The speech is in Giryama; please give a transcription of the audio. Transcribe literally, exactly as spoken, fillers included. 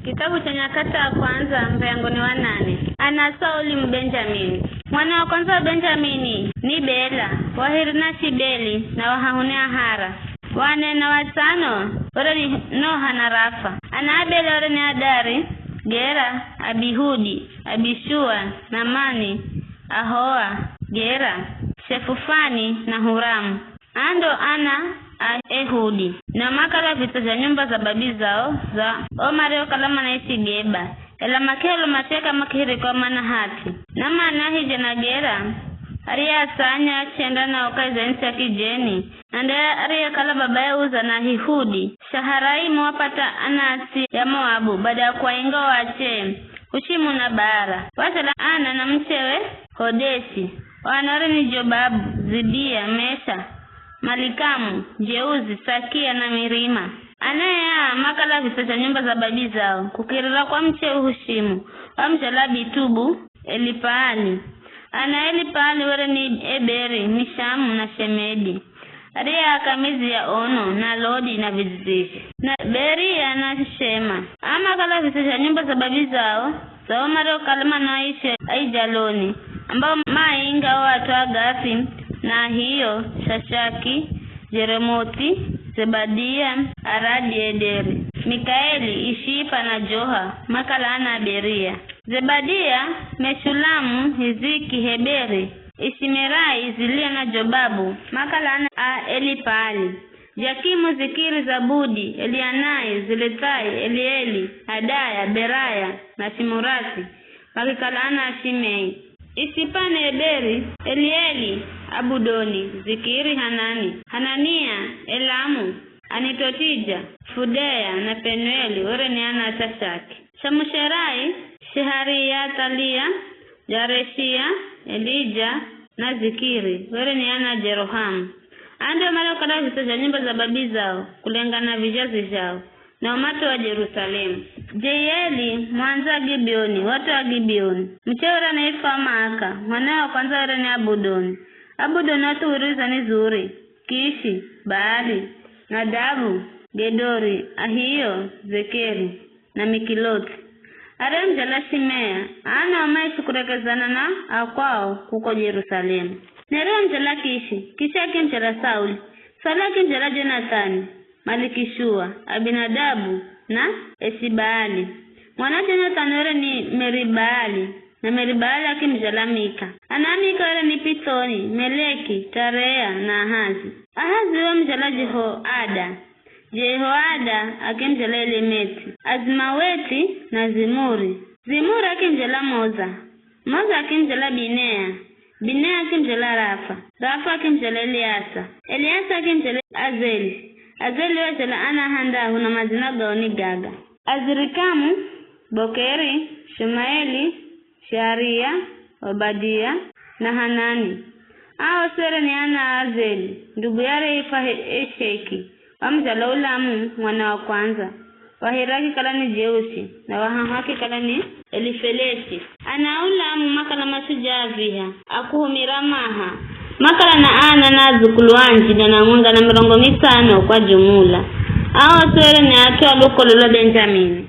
Kitabu cha Nyakati ya Kwanza, muryango ni wa nane. Ana Sauli Mubenjamini. Mwana wa kwanza wa Benjamini ni Bela, wa hiri na Shibeli, na wa hahu ni Ahara. Wa nne na wa tsano were ni Noha na Rafa. Ana a Bela were ni Adari, Gera, Abihudi, Abishua, Namani, Ahoa, Gera, Shefufani na Huramu. Aa ndo ana a Ehudi, na makala vitswa zha nyumba za babi zao, za o mariokala manaishi Geba, ela makiholo mateka makihirikwa Manahathi. Namani ahije na Gera, ariyeasanya achenda nao kahi za ntsi ya kijeni, na nde ariyekala babaye Uza na Ahihudi. Shaharaimu wapata ana a ts'i ya Moabu, bada ya kuainga o ache, Hushimu na Baara. Wazala ana na muchewe Hodesi. O ana were ni Jobabu, Zibia, Mesha, Malikamu, Jeuzi, Sakia na Mirima. Ana aa makala vitswa zha nyumba za babi zao, kukirira kwa muchewe Hushimu, wamuzhala Abitubu, Elipaali. Ana a Elipaali were ni Eberi, Mishamu na Shemedi, ariyeaka midzi ya Ono na Lodi na vidzizizhe, na Beria na Shema. Aa makala vitswa zha nyumba za babi zao, za o mariokala manaishi Aijaloni, ambao maainga o at'u a Gathi, na Ahio, Shashaki, Jeremothi, Zebadia, Aradi, Ederi, Mikaeli, Ishipa na Joha, makala ana a Beria. Zebadia, Meshulamu, Hiziki, Heberi, Ishimerai, Zilia na Jobabu, makala ana a Elipaali. Jakimu, Zikiri, Zabudi, Elianai, Zilethai, Elieli, Adaya, Beraya na Shimurathi, makikala ana a Shimei. Isipane, Eberi, Elieli, Abudoni, Zikiri, Hanani, Hanania, Elamu, Anitotija, Fudea na Penueli were ni ana a Shashaki. Shamusherai, Sheharia, Thalia, Jareshia, Elija na Zikiri were ni ana a Jerohamu. Aa ndio mariokala vitswa zha nyumba za babi zao, kulengana na vizhazi zhao, nao matowa Jerusalemu. Jeieli, muandza wa Gibeoni, watowa Gibeoni. Muchewe were anaifwa Maaka, mwanawe wa kwanza were ni Abudoni. Abudoni wathuwiriza ni Zuri, Kishi, Baali, Nadabu, Gedori, Ahio, Zekeri na Mikilothi. Ariyemuzhala Shimea, aa nao maishi kurekezana na a kwao kuko Jerusalemu. Na ariyemuzhala Kishi, Kishi akimuzhala Sauli, Sauli akimuzhala Jonathani, Malikishua, Abinadabu na Eshibaali. Mwana wa Jonathani were ni Meribaali, na Meribaali akimuzhala Mika. Ana a Mika were ni Pithoni, Meleki, Tarea na Ahazi. Ahazi wamuzhala Jehoada. Jehoada akimuzhala Elemeti, Azimaweti na Zimuri. Zimuri akimuzhala Moza. Moza akimuzhala Binea. Binea akimuzhala Rafa. Rafa akimuzhala Eliasa. Eliasa akimuzhala Azeli. Azeli wazhala ana handahu na madzina gao ni gaga: Azirikamu, Bokeri, Shumaeli, Shearia, Obadia na Hanani. Aa osi were ni ana a Azeli, nduguye ariyeifwa He-, Esheki. Wamuzhala Ulamu, mwana wa kwanza. Wa hiri akikala ni Jeushi, na wa hahu akikala ni Elifeleti. Ana a Ulamu makala mashujaa viha, a kuhumira maha. Makala na ana na adzukulu anji gana hamwenga na mirongo mitsano kwa jumula. Aa osi were ni at'u a lukolo lwa Benjamini.